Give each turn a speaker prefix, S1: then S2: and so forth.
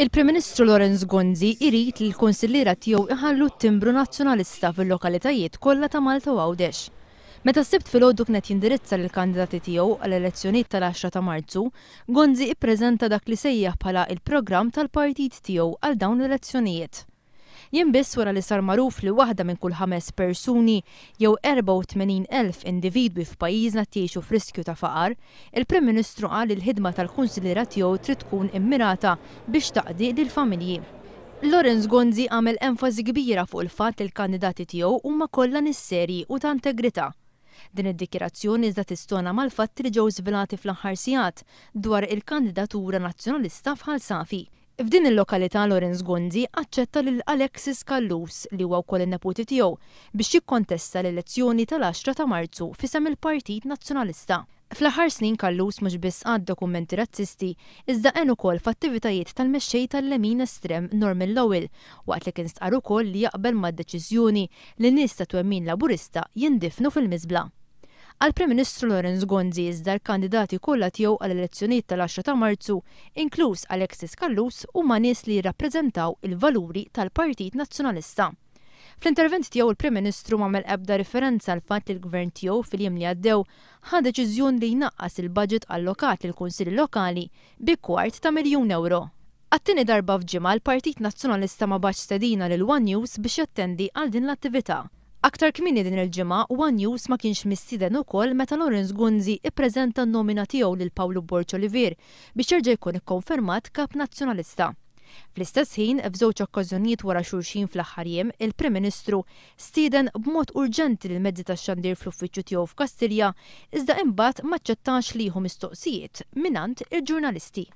S1: Il-Prim Ministru Lawrence Gonzi jrid li l-kunsilliera tiegħu iħallu t-timbru Nazzjonalista fil-lokalitajiet kollha ta' Malta u Għawdex. Meta s-Sibt filgħodu kien qed jindirizza lill-kandidati tiegħu għall-elezzjonijiet tal-għaxra ta' Marzu, Gonzi ippreżenta dak li sejjaħ bħala il-programm tal-partit tiegħu għal dawn l-elezzjonijiet. Jiem biss wara li sar magħruf li waħda minn kull ħames persuni jew 84,000 individwi f'pajjiżna qed jgħixu f'riskju ta' faqar, il-Prim Ministru qal li l-ħidma tal-kunsilliera tiegħu trid tkun immirata biex taqdi lill-familji. Lawrence Gonzi għamel enfasi kbira fuq il-fatt li l-kandidati tiegħu huma kollha nies serji u ta' integrità. Din id-dikjarazzjoni iżda tistona mal-fatti li ġew żvelati fl-aħħar sigħat dwar il-kandidatura Nazzjonalista f'Ħal Safi. F'din il-lokalità Lawrence Gonzi aċċetta lil Alexis Callus, li huwa wkoll in-neputi tiegħu, biex jikkontesta l-elezzjoni tal-għaxra ta' Marzu f'isem il-Partit Nazzjonalista. Fl-aħħar snin Callus mhux biss għadda kummenti razzisti, iżda għen ukoll f'attivitajiet tal-mexxej tal-lemin estrem Norman Lowell, waqt li kien stqarr ukoll li jaqbel mad-deċiżjoni li nies ta' twemmin Laburista jindifnu fil-miżbla. Għall-Prim Ministru Lawrence Gonzi iżda l-kandidati kollha tiegħu għall-elezzjonijiet tal-għaxra ta' Marzu, inkluż Alexis Callus, huma nies li jirrappreżentaw il-valuri tal-Partit Nazzjonalista. Fl-intervent tiegħu l-Prim Ministru m'għamel ebda riferenza għall-fatt li l-Gvern tiegħu fil-jiem li għaddew ħa deċiżjoni li jnaqqas il-budget allokat lill-Kunsilli Lokali bi kwart ta' miljun ewro. Għat-tieni darba f'ġimgħa l-Partit Nazzjonalista ma bagħatx stedina lil one News biex jattendi għal din l-attività. Aktar kmieni din il-ġimgħa, one News ma kienx mistieden ukoll meta Lawrence Gonzi ippreżenta n-nomina tiegħu lil Pawlu Borg Olivier biex jerġa' jkun ikkonfermat Kap Nazzjonalista. Fl-istess ħin, f'żewġ okkażjonijiet wara xulxin fl-aħħar jiem, il-Prim Ministru stieden b'mod urġenti lill-mezzi tax-xandir fl-uffiċċju tiegħu f'Kastilja iżda imbagħad m'aċċettax li jieħu mistoqsijiet mingħand il-ġurnalisti.